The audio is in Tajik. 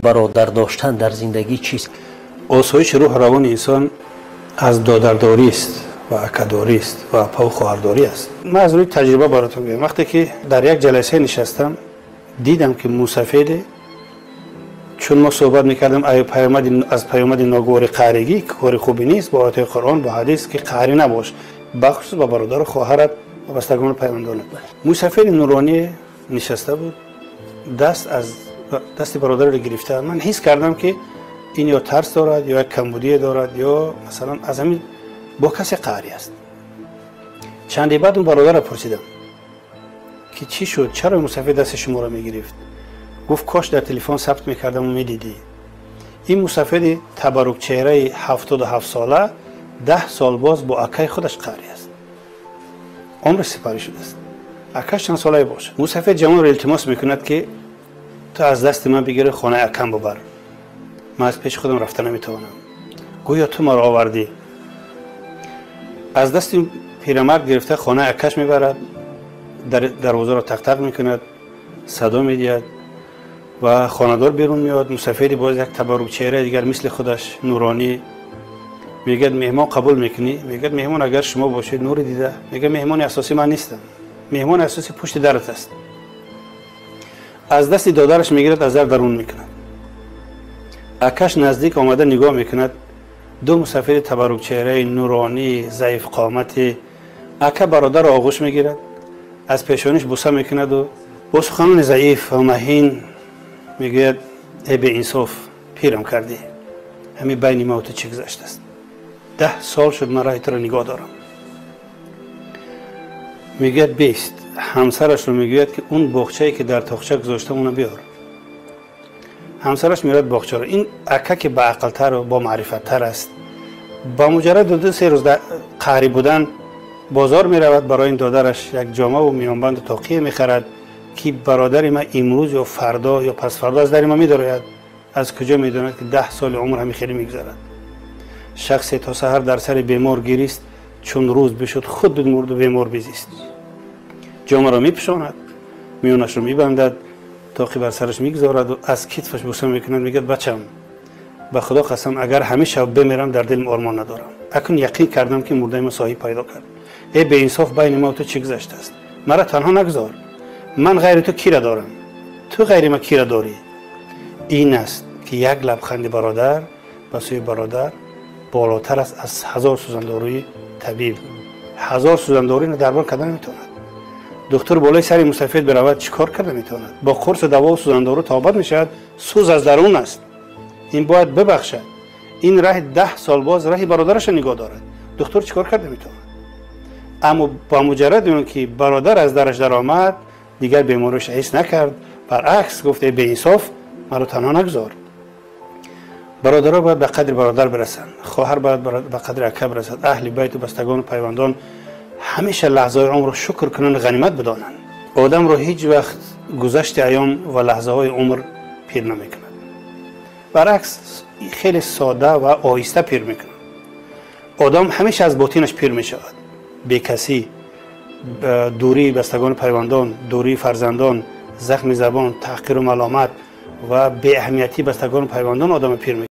Бародар доштан дар зиндагӣ чист? Осоиши рӯҳу равони инсон аз додардорист ва акадорист ва апаву хоҳардорӣ аст. Ман аз рӯи таҷриба баротон гӯям. Вақте ки дар як ҷаласа нишастам, дидам, ки мусафеде, чун мо суҳбат мекардем аз паёмади ногувори қаҳригӣ, ки кори хубе нест, бо оятҳои Қуръон, бо ҳадис, ки қаҳрӣ набош, бахусус ба бародару хоҳарат ва бастагону пайвандонат. Мусафеди нуронӣ нишаста буд, даст аз дасти бародарро гирифта. Ман ҳис кардам, ки ин ё тарс дорад, ё як камбудие дорад, ё масалан аз ҳамин бо касе қаҳрӣ аст. Чанде баъд он бародарро пурсидам, ки чӣ шуд, чаро мусафед дасти шуморо мегирифт? Гуфт: «Кош дар телефон сабт мекардаму медидӣ. Ин мусафеди табаррукчеҳраи 77сола 10 сол боз бо акаи худаш қаҳрӣ аст. Умраш сипарӣ шудааст. Акаш чанд солае бошад. Мусафед ҷавонро илтимос мекунад, ки ту аз дасти ман бигири, хонаи акам бубар, ман аз пеши худам рафта наметавонам, гӯё ту маро овардӣ». Аз дасти пирамард гирифта, хонаи акаш мебарад, дарвозаро тақтақ мекунад, садо медиҳад ва хонадор берун меояд. Мусафеди боз як табаррукчеҳраи дигар, мисли худаш нуронӣ, мегӯяд: «Меҳмон қабул мекунӣ?» Мегӯяд: «Меҳмон агар шумо бошед, нури дида». Мегӯяд: «Меҳмони асосӣ ман нестам, меҳмони асосӣ пушти дарат аст». Аз дасти додараш мегирад, аз дар дарун мекунад. Акаш наздик омада нигоҳ мекунад: ду мусафири табаррукчеҳраи нуронӣ, заифқомати. Ака бародарро оғӯш мегирад, аз пешониш буса мекунаду бо суханони заиф ва маҳин мегӯяд: «Э беинсоф, пирам кардӣ. Ҳамин байни ма ту чӣ гузаштааст? 10 сол шуд, ман раҳи туро нигоҳ дорам». Мегӯяд: «Бест». Ҳамсарашро мегӯяд, ки он боғчае, ки дар тоқча гузоштам, уна биёр. Ҳамсараш мерад боғчаро. Ин ака, ки баақлтару бомаърифаттар аст, ба муҷарради 2-3 рӯз қаҳрӣ будан бозор меравад, барои ин додараш як ҷомаву миёнбанду тоқие мехарад, ки бародари ман имрӯз ё фардо ё пасфардо аз дари ма медарояд. Аз куҷо медонад, ки 10 соли умр ҳамин хеле мегузарад? Шахсе то саҳар дар сари бемор гирист, чун рӯз бишуд, худ бимурду бемор безист. Ҷомаро мепӯшонад, миёнашро мебандад, тоқи бар сараш мегузораду аз китфаш буса мекунад. Мегӯяд: «Бачам, ба Худо қасам, агар ҳамин шаб бимирам, дар дилам ормон надорам. Акун яқин кардам, ки мурдаи ма соҳиб пайдо кард. Э беинсоф, байни ма ту чӣ гузаштааст? Мара танҳо нагузор. Ман ғайри ту кира дорам? Ту ғайри ма кира дорӣ?» Ин аст, ки як лабханди бародар ба сӯи бародар болотар аст аз ҳазор сӯзандорӯи табиб. Ҳазор сӯзандорӯ инро дармон карда наметавонад. Духтур болои сари мусафед биравад, чӣ кор карда метавонад? Бо қурсу давову сӯзандору табобат мешавад? Сӯз аз дарун аст. Ин бояд бибахшад. Ин раҳи 10 сол боз раҳи бародарашро нигоҳ дорад. Духтур чӣ кор карда метавонад? Аммо ба муҷарради он ки бародар аз дараш даромад, дигар бемориаш ҳис накард. Баръакс гуфт: «Э беинсоф, маро танҳо нагузор». Бародаро бояд ба қадри бародар бирасанд, хоҳар бояд ба қадри ака бирасад. Аҳли байту бастагону пайвандон ҳамеша лаҳзаҳои умрро шукр кунанд, ғанимат бидонанд. Одамро ҳеҷ вақт гузашти айём ва лаҳзаҳои умр пир намекунад, баръакс, хеле сода ва оҳиста пир мекунад. Одам ҳамеша аз ботинаш пир мешавад. Бекасӣ, дурии бастагону пайвандон, дурии фарзандон, захми забон, таҳқиру маломат ва беаҳамиятии бастагону пайвандон одамро пир мекунад.